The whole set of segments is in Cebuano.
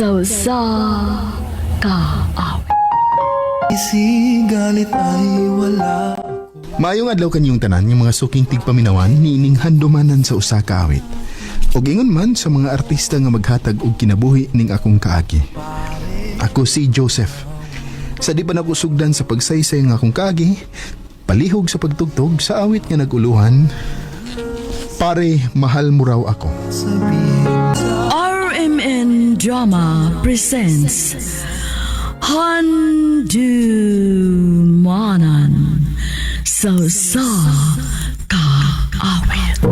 Sa usa ka awit. Isigalit ay wala. Maayong adlaw kanyong tanan nga mga suking tigpaminawan niining handumanan sa usa ka awit. Og ingon man sa mga artista nga maghatag og kinabuhi ning akong kaagi. Ako si Joseph. Sa di pa nako sugdan sa pagsaysay nga akong kaagi, palihog sa pagtugtog sa awit nga naguluhan, Pare, mahal mo raw ako. RMN Drama presents Handumanan sa usa ka awit.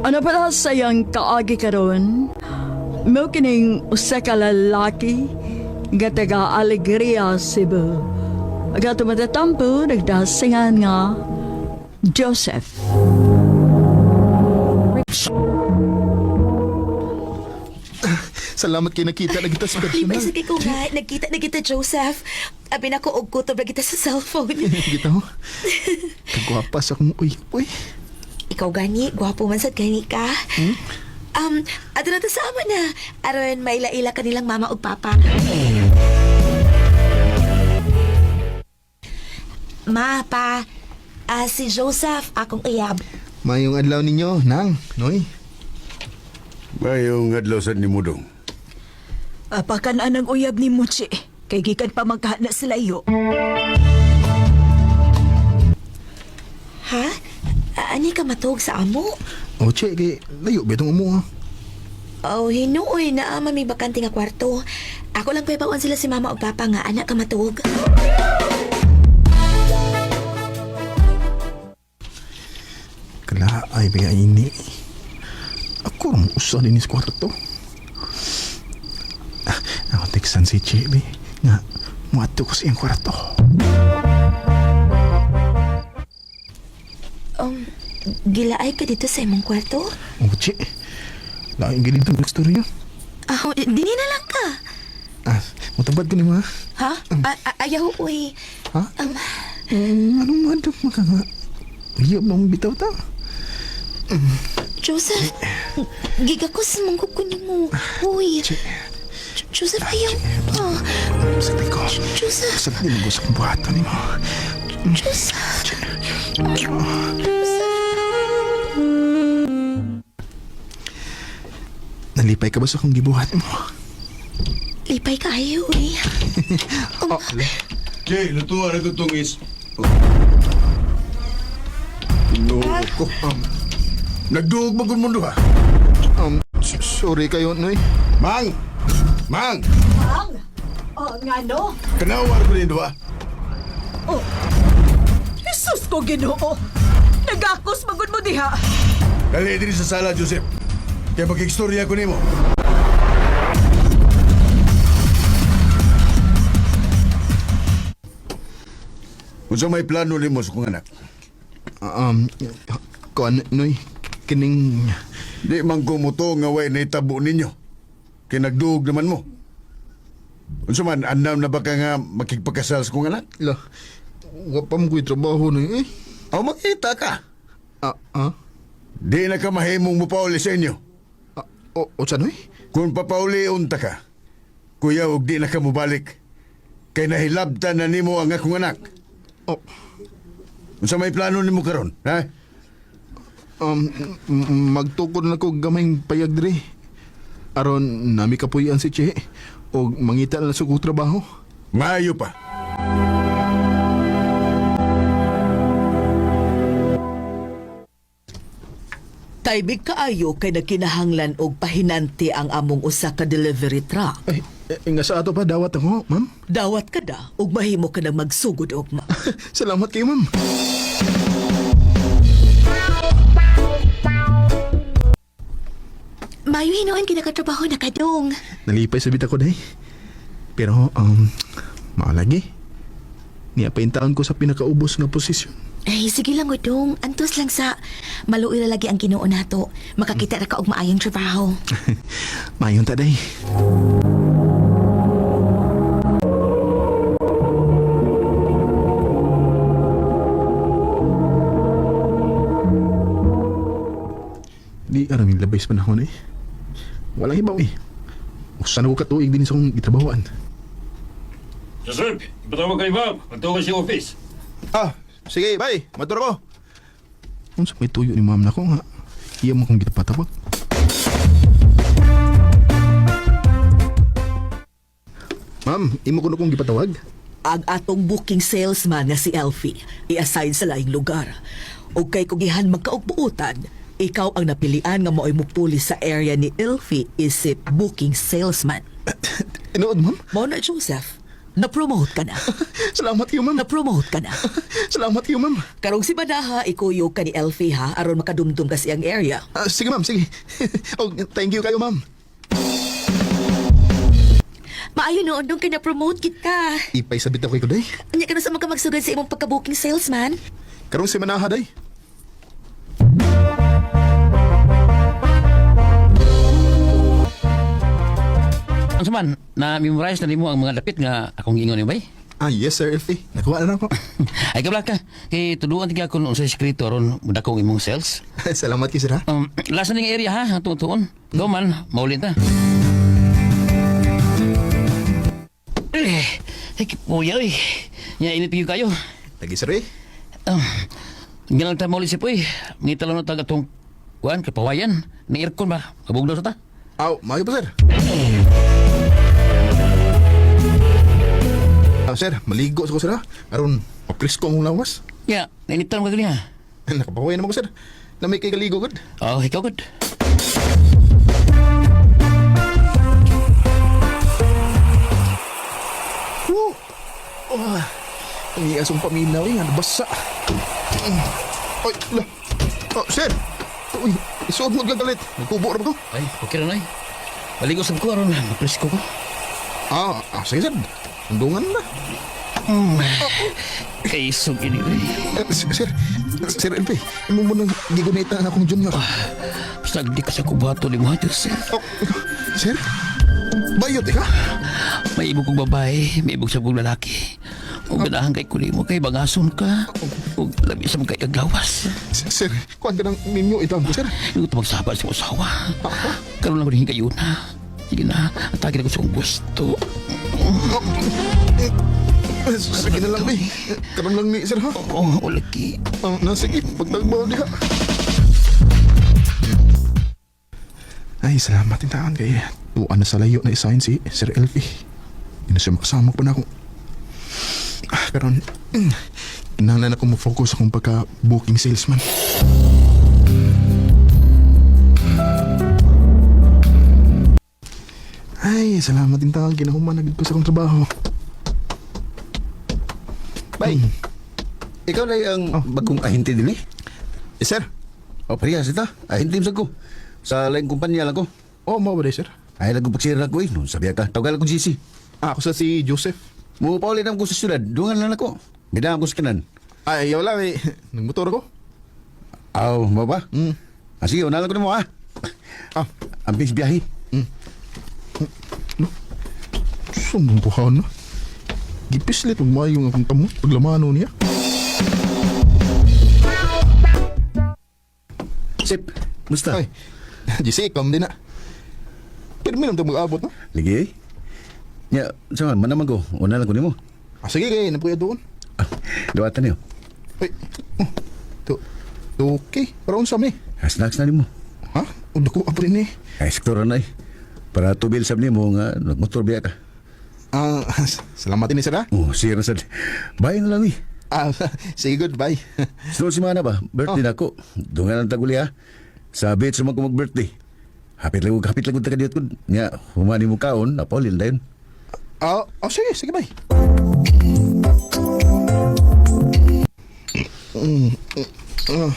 Ano pala sayang kaagi karon? Mao kining usa ka lalaki nga taga Alegria, Cebu. Aga tumatatampo, nagdasingan nga Joseph. Salamat kay nakita na kita sa personal. Lipay sa ko nga, nagkita na kita, Joseph. Abi na ko og kutob na kita sa cellphone. Kita ho. Kagwapa sa akong uy, uy. Ikaw gani, gwapo man sad gani ka. Ato na ta sa ama na. Aron may laila kanilang mama ug papa. Ma, pa, si Joseph, akong uyab. Mayong adlaw ninyo, nang, noy. Mayong adlaw sad ni Mudong. Apakan anang uyab ni Muchi. Kay gikan pa magkahana sa layo. Ha? Ani ka matuog sa amo? O, che, kay layo ba itong umo, ha? Oh, hinuoy na ama may bakante nga kwarto. Ako lang kuyabawan sila si mama ug papa nga anak ka matuog. Kala ay ba ini. Ako ra mo usa din sa kwarto. Ah, ako teksan si Che, be. Nga, muadto ko sa iyang kwarto. Um, gilaay ka dito sa imong kwarto? O, Che. Laing gilid itong istorya. Ah, dini na lang ka. Ah, mutabad ko ni mo, ha? Ha? Ayaw, uy. Ha? Anong madok maka nga? Uyab na mong bitaw ta. Joseph, gigakos mong kukunin mo. Uy. Che. Joseph, ayaw pa. Sakit ko. Joseph, Sakit mo sa kong buhaton ni mo. Joseph. Nalipay ka ba sa akong gibuhat mo? Lipay ka ayaw, uy. Oh, Jay, lutuan na itong is. No, ko. Nagduog ba mundo ha? Sorry kayo, Noy. Mang! Mang! Ang? Oh, nga no? Kanawar ko din ha? Oh. Jesus ko ginoo. Nagakos magud mo diha. Dali din sa sala, Joseph. Kaya makikstorya ko nimo. Unsa may plano nimo sa kong anak? Kuan, Noy, kining. Di man ko muto nga way naitabo ninyo. Kay nagduog naman mo. Unsa man, andam na ba ka nga makigpakasal sa kong anak? La, wa pa mo ko'y trabaho, Noy, eh. O makita ka. Ah, ah? Di na ka mahimong mopauli sa inyo. Ah, o, sa, Noy? Kung papauli unta ka, kuya og di na ka mobalik. Kay nahilabtan na nimo ang akong anak. Oh, Unsa may plano nimo karon, ha? magtukod na ko gamayng payag diri. Aron nami kapuy-an si Che og mangita na sa kong trabaho. Maayo pa. Taybig kaayo kay nagkinahanglan og pahinanti ang among usa ka delivery truck. Ay, eh, nga sa ato pa dawat ako, ma'am. Dawat ka da ug mahimo ka nang magsugod ugma. Salamat kayo, ma'am. Mayo hinuon kinakatrabaho na kadong. Nalipay sa bita ko, day. Pero, maalagi. Niya pa ko sa pinakaubos nga posisyon. Ay, sige lang, udong. Antos lang sa maluoy ra lagi ang Ginoo nato. Makakita ra ka og maayong trabaho. Mayon ta, day. Gabay sa panahon eh. Walang hibaw eh. Usa na ko katuig din sa akong gitrabahoan. Joseph, ipatawag ka ni Bob. Magtuwa siya office. Ah, sige, bye. Matur ako. Unsa may tuyo ni ma'am nako nga. Iya mo kong gipatawag. Ma'am, imo ko na kong gipatawag. Ang atong booking salesman nga si Elfie i-assign sa laing lugar. Ug kay kugihan magkaugbuotan, ikaw ang napilian nga mao'y mupuli sa area ni Elfie isip booking salesman. Tinuod, ma'am. Mao na Joseph, na-promote ka na. Salamat kayo, ma'am. Na-promote ka na. Salamat kayo, ma'am. Karong si Banaha, ikuyog ka ni Elfie ha, aron makadumdum ka siyang area. Ah, sige, ma'am, sige. Oh, thank you kayo, ma'am. Maayo noon dong kay na-promote kita. Ipay sabit ako kay Kuday. Unya ka na sa mga magsugod sa imong pagka-booking salesman. Karong si Manaha, day. Ang saman, na-memorize na nimo ang mga dapit nga akong giingon ni bay. Ah, yes, sir, Elfie. Nakuha na ako. Ay kabla ka, kay tuduan ti ako unsa sekreto aron mudako ang imong sales. Salamat kayo, sir, ha? Last na ning area ha, atong tuon. Go man, maulin ta. Eh, ay kuya oy. Nya init kayo kayo. Lagi, sir, eh. Um, Ginang ta mauli si Puy. Ngitalo na tag atong kuan kapawayan ni aircon ba? Kabugnaw sa ta. Aw, maayo pa, sir. Ah, sir, maligo sa ko, sir, ha? Aron, mapresko ang lawas. Ya, nainitan mo ka ganiya. Nakapaway naman ko, sir. Na may kay kaligo, good. Oh, ikaw good. Woo! Oh, ang iasong paminaw, eh. Ano, basa. Ay, la. Oh, sir! Uy, isuod mo galit. Nagkubo ra ba ko? Ay, okay ra nay. Maligo sab ko aron mapresko ko. Ah, sige, sir. Sundungan na. Kay isog ini. Eh, sir, Sir LP, imo mo nang gigunita ang akong junior. Basta di ka sa kubato ni mo, Joseph. Oh, sir? Bayot, eh, ka? May ibog kong babae, may ibog sa kong lalaki. Ug ganahan kay kuli mo kay bangason ka. Ug labi sa mga kay gawas. Sir, kuan ka ng minyo ito ko, sir. Hindi ko magsaba sa usawa. Karon lang ko rin kayo na. Sige na, atake na ko sa kong gusto. Oh, eh, sige na lang, eh. Karon lang ni, sir, ha? Oo, oh, lagi. Oh, na, sige, pagtagbaw diha. Ay, salamat din taan kay tuan na sa layo na isahin si Sir Elfie. Hindi na siya makasama pa na ako. Ah, karon, kinahanglan ako mo-focus akong pagka-booking salesman. Ay, salamat din taon. Kinahuman na gid ko sa akong trabaho. Bay. Ikaw na ang bagong ahente dili? Eh, sir. O, parehas ita. Ahente sa ko. Sa laing kumpanya lang ko. Oh, mao ba day, sir? Ay, lang ko pagsira ko eh. Nung sabi ka, tawagan akong sisi. Ah, ako sa si Joseph. Mupauli na ko sa syudad. Dungan lang ako. Gidaan ko sa kanan. Ay, wala. Eh. Nagmotor ko. Aw, mo ba? Mm. Ah, sige, unalan ko na mo ah. Ah, Ang bis biyahe. sumbuhan na. Gipislit og maayo nga akong kamot paglamano niya. Sip, musta? Ay, GC, kam din na. Pero minum ta mag-abot no? Lagi eh. Ya, sama, mana man ko. Unalan ko nimo. Ah, sige kay napuya doon. Ah, Duwatan niyo. Ay, oh, to, okay. Para unsa mi? Ah, snacks na nimo. Ha? Undo ko pa rin eh. Ay, sektor na eh. Para tubil sab nimo nga nagmotor biya ka. Ah, salamat din sir ha. Oh, sige na sad. Bye na lang eh. Ah, sige, goodbye. Sunod semana ba? Birthday na ako. Dungan ang taguli ha. Sa beach naman ko mag-birthday. Hapit lang ko taga diyot ko. Nga, humani mo kaon, napaulil na yun. Ah, oh, sige, sige, bye. Ah,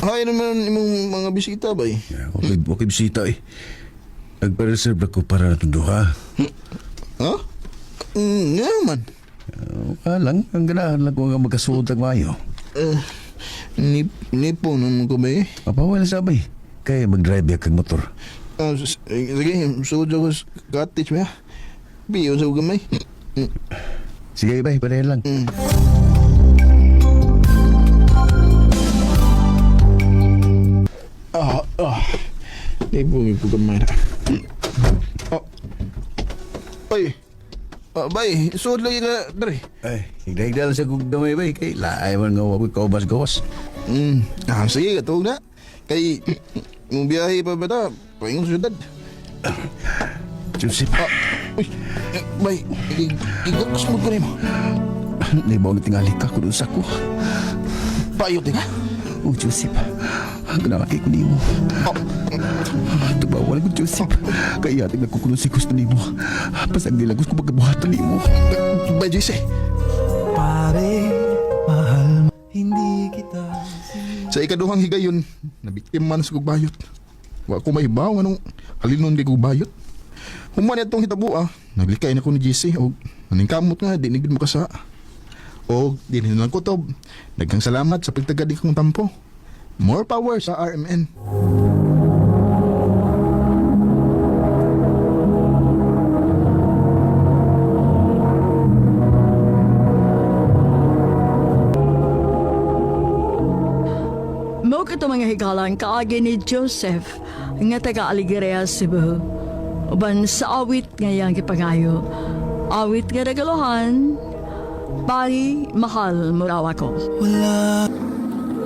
hay naman imong mga bisita bay. Yeah, okay, okay bisita eh. Nagpa-reserve ako para natong duha. Ha? Nga man. Okay lang, ang ganahan lang ko nga magkasuot ang maayo. Uh, nipo naman ko ba eh? Mapawala sabay. Kaya mag-drive ya kag motor. Ah, sige, sugod ako sa cottage ba? Biyo sa gamay. Sige, bay, parehan lang. Ah, ah. Libong ko gamay na. Oh. Oy. Oh, bay, suod lagi ka dre. Ay, higda-higda lang sa kong damay bay. Kay laay man nga wako'y kaubas-gawas. Ah, sige, katuog na. Kay, mong biyahe pa ba ta? Paingon sa syudad. Joseph, Ah, uy, eh, bay, igakas mo ko nimo. naibaw na tingali ka kuno sa ko. Payot ka. Oh, Joseph, ginakakay ko nimo. Oh, Tubawal ko, Joseph. Kaya ating nagkukuno si gusto nimo. Pasag nilagos ko pagkabuhatan nimo. Bay, JC. Pare, mahal mo, hindi kita Sa ikaduhang higayon, nabiktima na sa kog bayot. Wa ko mahibaw anong halinon kay kog bayot. Human atong hitabo ah, naglikay na ko ni JC og naningkamot nga di ni gid makasa. Og di na lang kutob. Daghang salamat sa pagtagad ni kong tampo. More power sa RMN. Mao kato mga higalan kaagi ni Joseph nga taga Alegria, Cebu. Uban sa awit nga iyang gipangayo. Awit nga regaluhan, Pari, mahal mo raw ako. Wala.